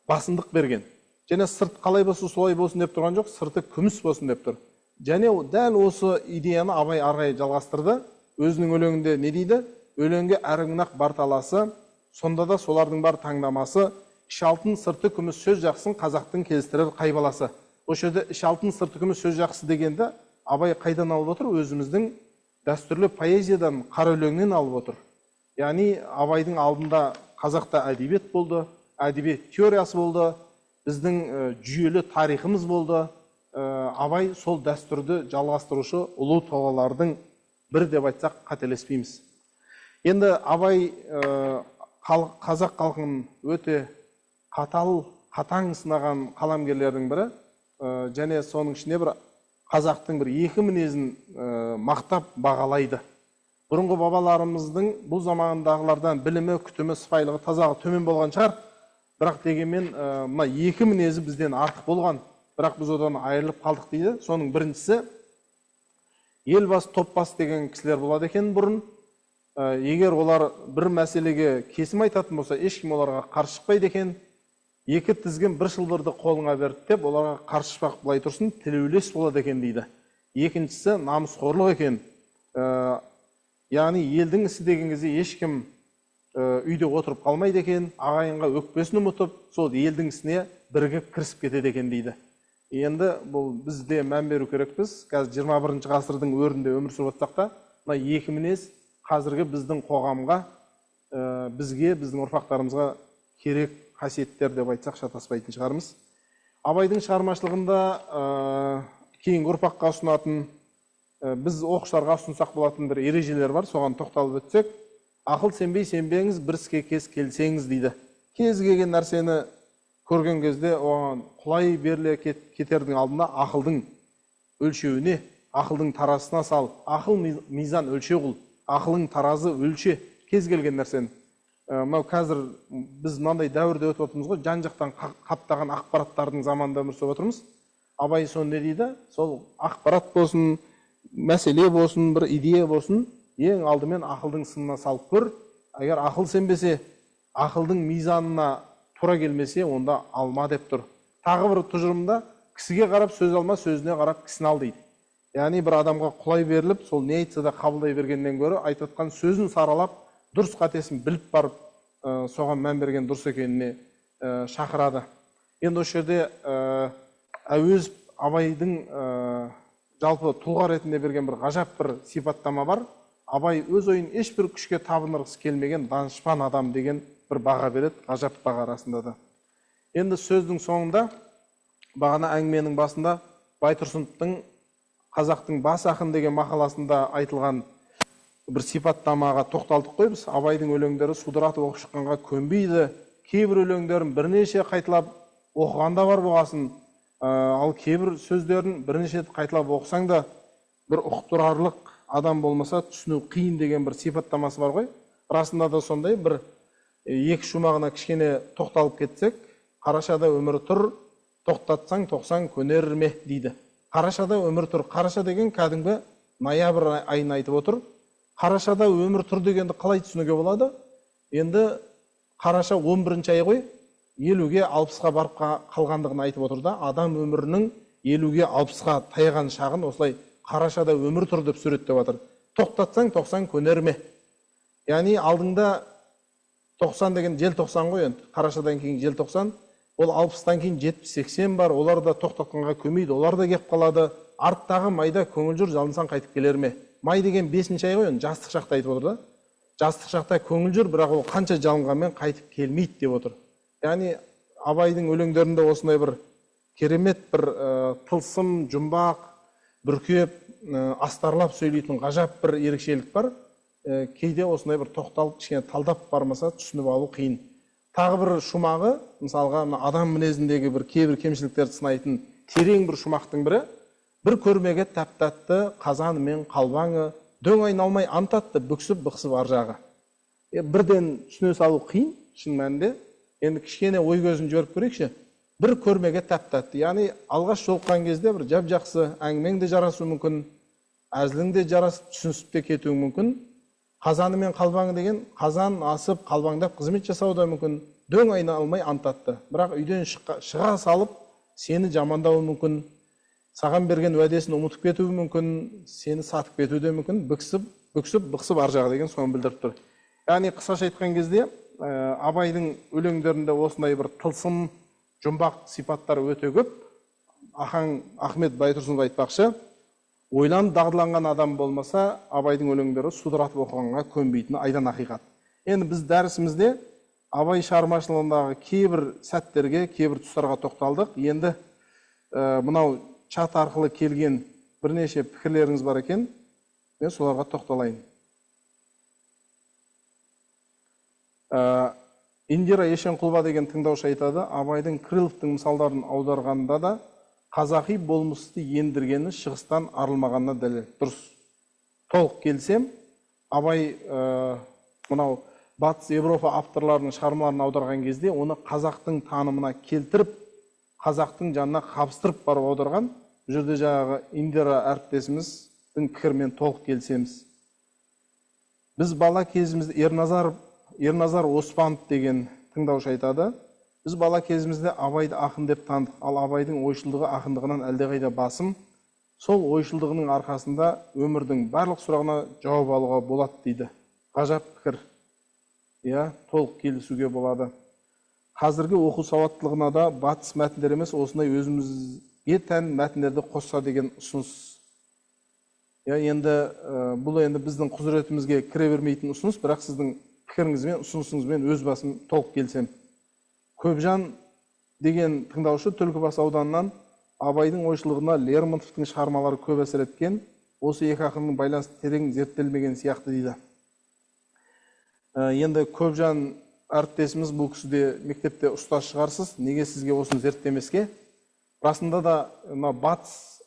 S1: басымдық берген. Және сырт қалай болса солай болсын деп тұрған жоқ, сырты күміс болсын деп тұр. Және дәл осы идеяны Абай ары қарай жалғастырды. Өзінің өлеңінде не дейді? Өлеңге әркімнің-ақ бар таласы, сонда да солардың бар таңдамасы, іш алтын сырты күміс сөз жақсын қазақтың келістірер қай баласы. Осы жерде іш алтын сырты күміс сөз жақсы дегенді Абай қайдан алып отыр? Өзіміздің дәстүрлі поэзиядан, қара өлеңнен алып отыр. Яғни Абайдың алдында қазақта әдебиет болды, әдебиет теориясы болды, біздің жүйелі тарихымыз болды. Абай сол дәстүрді жалғастырушы ұлы тұлғалардың бірі деп айтсақ қателеспейміз. Енді Абай қазақ халқын өте қатал, қатаң сынаған қаламгерлердің бірі, және соның ішінде бір қазақтың бір екі мінезін мақтап бағалайды. Бұрынғы бабаларымыздың бұл замандағылардан білімі, күтімі, сыпайылығы, тазалығы төмен болған шығар. Бірақ дегенмен мына екі мінезі бізден артық болған. Бірақ біз одан айырылып қалдық дейді. Соның біріншісі, елбас, топбас деген кісілер болады екен бұрын. Егер олар бір мәселеге кесім айтатын болса, ешкім оларға қарсы шықпайды екен. Екі тізгін бір шылбырды қолыңа берді деп оларға қарсы шықпақ былай тұрсын, тілеулес болады екен дейді. Екіншісі намысқорлық екен. Яғни елдің ісі деген кезде ешкім үйде отырып қалмайды екен, ағайынға өкпесін ұмытып, сол елдің ісіне бірігіп кірісіп кетеді екен дейді. Енді бұл бізде мән беру керекпіз. Қазір 21 ғасырдың өрінде өмір сүріп жатсақ та, мына екі мінез қазіргі біздің қоғамға, бізге, біздің ұрпақтарымызға керек қасиеттер деп айтсақ шатаспайтын шығармыз. Абайдың шығармашылығында кейінгі ұрпаққа ұсынатын, біз оқушыларға ұсынсақ болатын бір ережелер бар, соған тоқталып өтсек. Ақыл сенбей сенбеңіз, бір іске кез келсеңіз дейді. Кез келген нәрсені көрген кезде оған құлай беріле кетердің алдында ақылдың өлшеуіне, ақылдың таразысына сал. Ақыл мизан өлше қыл, ақылың таразы өлше кез келген нәрсені. Мынау қазір біз мынандай дәуірде өтіп отырмыз ғой, жан-жақтан қаптаған ақпараттардың заманында өмір сүріп отырмыз. Абай соны не дейді? Сол ақпарат болсын, мәселе болсын, бір идея болсын, ең алдымен ақылдың сынына салып көр. Егер ақыл сенбесе, ақылдың мизанына тура келмесе, онда алма деп тұр. Тағы бір тұжырымда кісіге қарап сөз алма, сөзіне қарап кісіні ал дейді. Яғни бір адамға құлай беріліп, сол не айтса да қабылдай бергеннен гөрі айтып жатқан сөзін саралап, дұрыс қатесін біліп барып, соған мән берген дұрыс екеніне шақырады. Енді осы жерде Әуезов Абайдың жалпы тұлға ретінде берген бір ғажап бір сипаттама бар. Абай өз ойын ешбір күшке табынырғысы келмеген данышпан адам деген бір баға береді, ғажап баға арасында да. Енді сөздің соңында, бағана әңгіменің басында Байтұрсыновтың «Қазақтың бас ақын» деген мақаласында айтылған бір сипаттамаға тоқталдық қой біз. Абайдың өлеңдері судыратып оқып шыққанға көнбейді. Кейбір өлеңдерін бірнеше қайталап оқыған да бар болғасын, ал кейбір сөздерін бірнеше рет қайталап оқысаң да бір ұқтырарлық адам болмаса түсіну қиын деген бір сипаттамасы бар ғой. Расында да сондай бір екі шумағына кішкене тоқталып кетсек, қарашада өмір тұр, тоқтатсаң тоқсан көнер ме дейді. Қарашада өмір тұр. Қараша деген кәдімгі ноябрь айын айтып отыр. Қарашада өмір тұр дегенді қалай түсінуге болады? Енді қараша 11 ай ғой, 50-ге 60-қа барып қалғандығын айтып отыр да, адам өмірінің 50-ге 60-қа таяған шағын осылай қарашада өмір тұр деп суреттеп жатыр. Тоқтатсаң 90 көнер ме? Яғни алдыңда 90 деген желтоқсан ғой енді, қарашадан кейін желтоқсан, ол 60-тан кейін 70-80 бар, олар да тоқтатқанға көмейді, олар да кеп қалады. Арттағы майда көңіл жүр, жалынсаң қайтып келер ме? Май деген 5-ші ай ғой енді, жастық шақта айтып отыр да. Жастық шақта көңіл жүр, бірақ ол қанша жалынғанмен қайтып келмейді деп отыр. Яғни Абайдың өлеңдерінде осындай бір керемет бір тылсым, жұмбақ, бүркеп, астарлап сөйлейтін ғажап бір ерекшелік бар. Кейде осындай бір тоқталып, кішкене талдап бармаса түсініп алу қиын. Тағы бір шумағы, мысалға мына адам мінезіндегі бір кейбір кемшіліктерді сынайтын терең бір шумақтың бірі, бір көрмеге тәп-тәтті қазаны мен қалбаңы, дөң айналмай антатты, бүксіп бықсып ар жағы. Бірден түсіне салу қиын, шын мәнінде. Енді кішкене ой көзін жіберіп көрейікші. Бір көрмеге тәп-тәтті, яғни алғаш жолыққан кезде бір жап-жақсы әңгімең де жарасуы мүмкін, әзілің де жарасып, түсінісіп те кетуі мүмкін. Қазаны мен қалбаңы деген қазан асып, қалбаңдап қызмет жасауы да мүмкін, дөң айналмай антатты. Бірақ үйден шыға салып, сені жамандауы мүмкін, саған берген уәдесін ұмытып кетуі мүмкін, сені сатып кетуі де мүмкін, бүксіп, бүксіп, бықсып ар жағы деген соны білдіріп тұр. Яғни қысқаша айтқан кезде, Абайдың өлеңдерінде осындай бір тылсым, жұмбақ сипаттар өте көп. Ахаң Ахмет Байтұрсынов айтпақшы, ойланып дағдыланған адам болмаса, Абайдың өлеңдері судыратып оқығанға көнбейтіні айдан ақиқат. Енді біз дәрісімізде Абай шығармашылығындағы кейбір сәттерге, кейбір тұстарға тоқталдық. Енді мынау чат арқылы келген бірнеше пікірлеріңіз бар екен, мен соларға тоқталайын. Индира Ешенқұлова деген тыңдаушы айтады, Абайдың Крыловтың мысалдарын аударғанда да қазақи болмысты ендіргені шығыстан арылмағанына дәлел. Дұрыс. Толық келсем, Абай мынау Батыс Европа авторларының шығармаларын аударған кезде оны қазақтың танымына келтіріп, қазақтың жанына қабыстырып барып аударған. Бұл жерде жаңағы Индира әріптесіміздің пікірімен толық келісеміз. Біз бала кезімізде Ерназар Оспанов деген тыңдаушы айтады, біз бала кезімізде Абайды ақын деп таныдық, ал Абайдың ойшылдығы ақындығынан әлдеқайда басым. Сол ойшылдығының арқасында өмірдің барлық сұрағына жауап алуға болады дейді. Ғажап пікір. Иә, толық келісуге болады. Қазіргі оқу сауаттылығына да батыс мәтіндер емес, осындай өзімізге тән мәтіндерді қосса деген ұсыныс. Иә, енді бұл енді біздің құзыретімізге кіре бермейтін ұсыныс, бірақ сіздің пікіріңізбен, ұсынысыңызбен өз басым толық келісемін. Көпжан деген тыңдаушы Түлкібас ауданынан Абайдың ойшылығына Лермонтовтың шығармалары көп әсер еткен, осы екі ақынның байланысы терең зерттелмеген сияқты дейді. Енді Көпжан әріптесіміз, бұл кісі де мектепте ұстаз шығарсыз, неге сізге осыны зерттемеске? Расында да мына батыс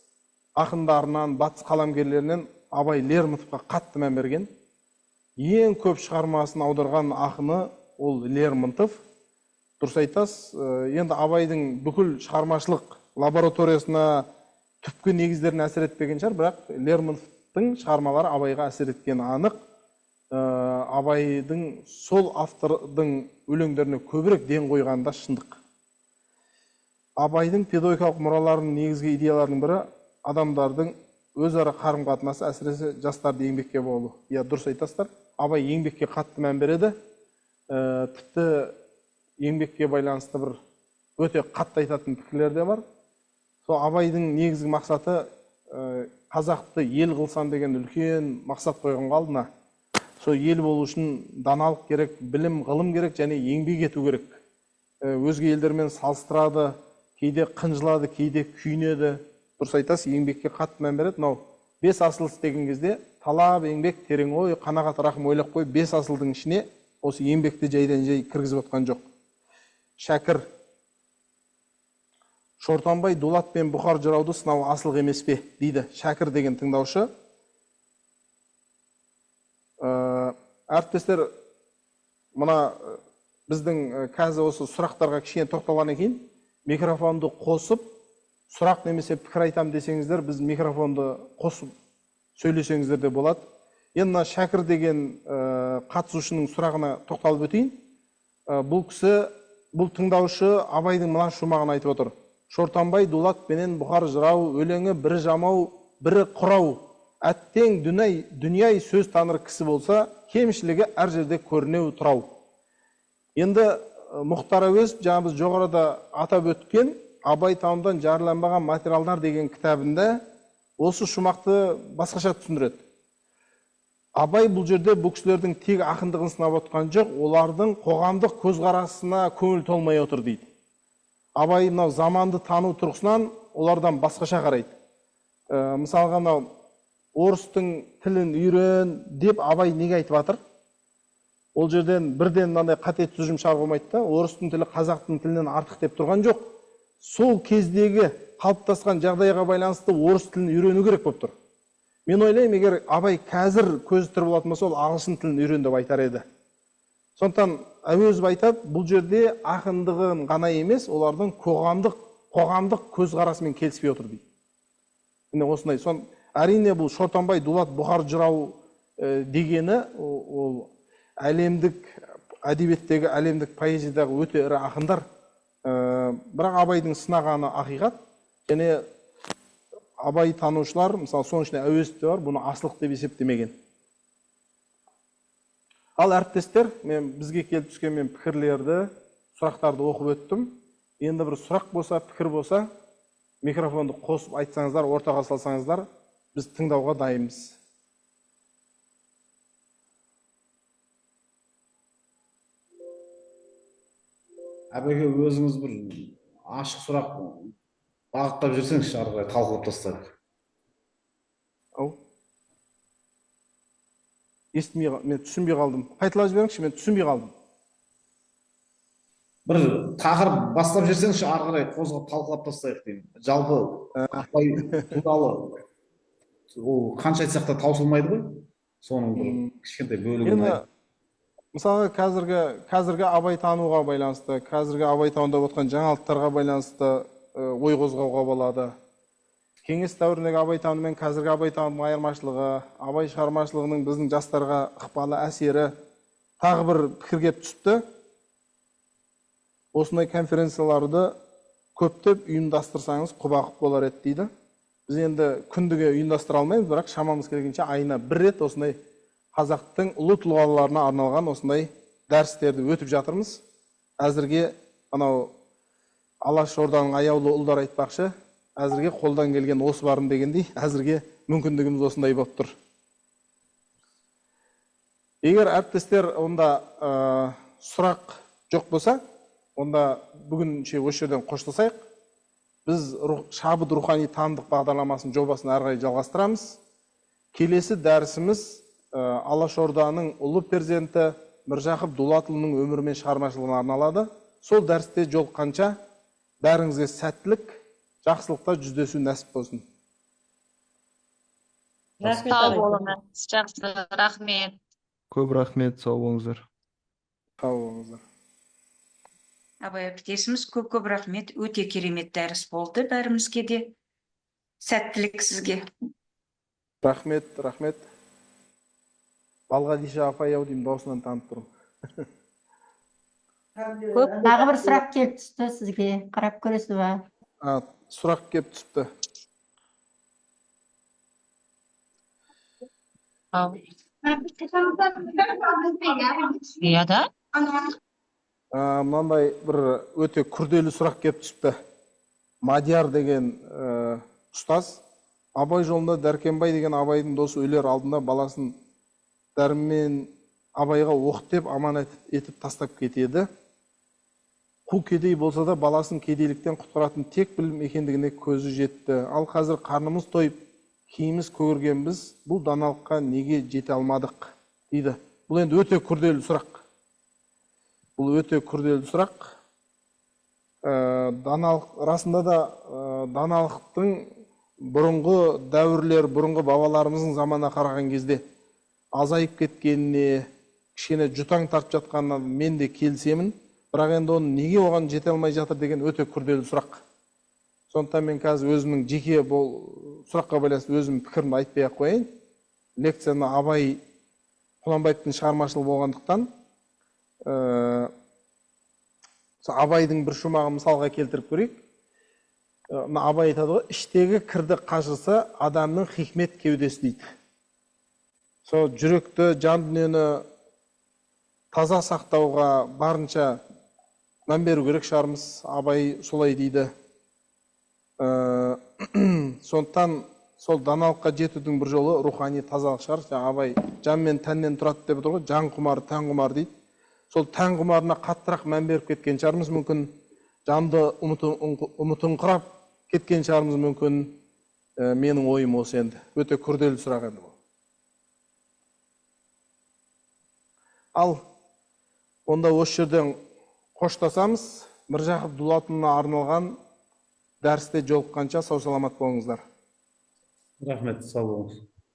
S1: ақындарынан, батыс қаламгерлерінен Абай Лермонтовқа қатты мән берген. Ең көп шығармасын аударған ақыны ол Лермонтов. Дұрыс айтасыз, енді Абайдың бүкіл шығармашылық лабораториясына түпкі негіздеріне әсер етпеген шығар, бірақ Лермонтовтың шығармалары Абайға әсер еткені анық. Абайдың сол автордың өлеңдеріне көбірек ден қойғаны да шындық. Абайдың педагогикалық мұраларының негізгі идеяларының бірі адамдардың өзара қарым-қатынасы, әсіресе жастарды еңбекке баулу. Иә, дұрыс айтасыздар. Абай еңбекке қатты мән береді. Тіпті еңбекке байланысты бір өте қатты айтатын пікірлер де бар. Сол Абайдың негізгі мақсаты қазақты ел қылсам деген үлкен мақсат қойған алдына. Сол ел болу үшін даналық керек, білім, ғылым керек және еңбек ету керек. Өзге елдермен салыстырады, кейде қынжылады, кейде күйінеді. Дұрыс айтасыз, еңбекке қатты мән береді. Мынау бес асыл іс деген кезде Талап, еңбек, терең ой, қанағат, рахым ойлап қойып, 5 асылдың ішіне осы еңбекті жайдан жай кіргізіп отқан жоқ. Шәкір. Шортанбай Дулат пен Бұқар жырауды сынау асылық емес пе, дейді Шәкір деген тыңдаушы. Әріптестер, мына біздің қазір осы сұрақтарға кішкене тоқталғаннан кейін микрофонды қосып, сұрақ немесе пікір айтам десеңіздер, біз микрофонды қосып сөйлесеңіздер де болады. Енді мына Шәкір деген қатысушының сұрағына тоқталып өтейін. Бұл кісі, бұл тыңдаушы Абайдың мына шумағын айтып отыр. Шортанбай Дулат пенен Бұқар жырау, өлеңі бірі жамау, бірі құрау. Әттең дүнияй сөз таныр кісі болса, кемшілігі әр жерде көрінеу тұрау. Енді Мұхтар Әуезов, жаңа біз жоғарыда атап өткен Абай танудан жарияланбаған материалдар деген кітабында осы шумақты басқаша түсіндіреді. Абай бұл жерде бұл кісілердің тек ақындығын сынап отқан жоқ, олардың қоғамдық көзқарасына көңіл толмай отыр дейді. Абай мынау заманды тану тұрғысынан олардан басқаша қарайды. Мысалға мынау орыстың тілін үйрен деп Абай неге айтып жатыр? Ол жерден бірден мынандай қате тұжырым шығаруға болмайды да, орыстың тілі қазақтың тілінен артық деп тұрған жоқ. Сол кездегі қалыптасқан жағдайға байланысты орыс тілін үйрену керек болып тұр. Мен ойлаймын, егер Абай қазір көзі тірі болатын болса, ол ағылшын тілін үйрен деп айтар еді. Сондықтан Әуезов айтады, бұл жерде ақындығын ғана емес, олардың қоғамдық көзқарасымен келіспей отыр дейді. Міне осындай. Әрине бұл Шортанбай Дулат Бұқар жырау дегені ол әлемдік әдебиеттегі, әлемдік поэзиядағы өте ірі ақындар. Бірақ Абайдың сынағаны ақиқат. Және Абай танушылар, мысалы соның ішінде Әуезов те бар, бұны асылық деп есептемеген. Ал әріптестер, мен бізге келіп түскен мен пікірлерді, сұрақтарды оқып өттім. Енді бір сұрақ болса, пікір болса, микрофонды қосып айтсаңыздар, ортаға салсаңыздар, біз тыңдауға дайынбыз.
S4: Әбеке, өзіңіз бір ашық сұрақ бағыттап жүрсеңізші, ары қарай талқылап тастайық.
S1: Ау. Естімей, мен түсінбей қалдым. Қайталап жіберіңізші, мен түсінбей қалдым.
S4: Бір тақырып бастап жүрсеңізші, ары қарай қозғап талқылап тастайық деймін. Жалпы Абай туралы ол қанша айтсақ та таусылмайды ғой. Соның бір кішкентай бөлігін
S1: Енді мысалға қазіргі Абай тануға байланысты, қазіргі Абай тануда отқан жаңалықтарға байланысты ой қозғауға болады. Кеңес дәуіріндегі Абай тану мен қазіргі Абай танудың айырмашылығы, Абай шығармашылығының біздің жастарға ықпалы, әсері, тағы бір пікір келіп түсіпті. Осындай конференцияларды көптеп ұйымдастырсаңыз құба-құп болар еді дейді. Біз енді күндіге ұйымдастыра алмаймыз, бірақ шамамыз келгенше айына бір рет осындай қазақтың ұлы тұлғаларына арналған осындай дәрістерді өтіп жатырмыз. Әзірге анау Алаш Орданың аяулы ұлдары айтпақшы, әзірге қолдан келген осы барым дегендей, әзірге мүмкіндігіміз осындай болып тұр. Егер әріптестер онда сұрақ жоқ болса, онда бүгінше осы жерден қоштасайық. Біз Шабыт рухани танымдық бағдарламасының жобасын әрі қарай жалғастырамыз. Келесі дәрісіміз Алаш Орданың ұлы перзенті Міржақып Дулатұлының өмірі мен шығармашылығына арналады. Сол дәрісте жолыққанша бәріңізге сәттілік, жақсылықта жүздесу нәсіп болсын.
S5: Рахмет.
S6: Сау болыңыз, жақсы, рахмет.
S7: Көп рахмет, сау болыңыздар.
S1: Сау болыңыздар.
S8: Абай әріптесіміз, көп-көп рахмет. Өте керемет дәріс болды бәрімізге де. Сәттілік сізге.
S1: Рахмет, рахмет. Балғадиша апай ау деймін, даусынан танып тұрмын.
S5: Көп тағы бір сұрақ келіп түсті сізге. Қарап көресіз ба?
S1: Сұрақ келіп түсіпті.
S6: Иә да?
S1: Мынандай бір өте күрделі сұрақ келіп түсіпті. Мадияр деген ұстаз Абай жолында Дәркембай деген Абайдың досы өлер алдында баласын Дәрмен Абайға оқ деп аманат етіп тастап кетеді. Қу кедей болса да баласын кедейліктен құтқаратын тек білім екендігіне көзі жетті. Ал қазір қарнымыз тойып, Кейіміз көгерген біз бұл даналыққа неге жете алмадық дейді. Бұл енді өте күрделі сұрақ. Бұл өте күрделі сұрақ. Даналық расында да, даналықтың бұрынғы дәуірлер, бұрынғы бабаларымыздың заманына қараған кезде азайып кеткеніне, кішкене жұтаң тартып жатқанына мен де келісемін. Бірақ енді оны неге оған жете алмай жатыр деген өте күрделі сұрақ. Сондықтан мен қазір өзімнің жеке бұл сұраққа байланысты өзімнің пікірімді айтпай ақ қояйын. Лекцияны Абай Құнанбаевтың шығармашылығы болғандықтан, Абайдың бір шумағын мысалға келтіріп көрейік. Мына Абай айтады ғой, іштегі кірді қажыса адамның хикмет кеудесі дейді. Сол жүректі, жан дүниені таза сақтауға барынша мән беру керек шығармыз. Абай солай дейді. Сондықтан сол даналыққа жетудің бір жолы рухани тазалық шығар. Жаңа Абай жан мен тәннен тұрады деп отыр ғой, жан құмар, тән құмар дейді. Сол тән құмарына қаттырақ мән беріп кеткен шығармыз мүмкін, жанды ұмытыңқырап кеткен шығармыз мүмкін. Менің ойым осы енді. Өте күрделі сұрақ енді бұл. Ал онда осы жерден қоштасамыз. Міржақып Дулатұлына арналған дәрісте жолыққанша сау саламат болыңыздар.
S4: Рахмет, сау болыңыз.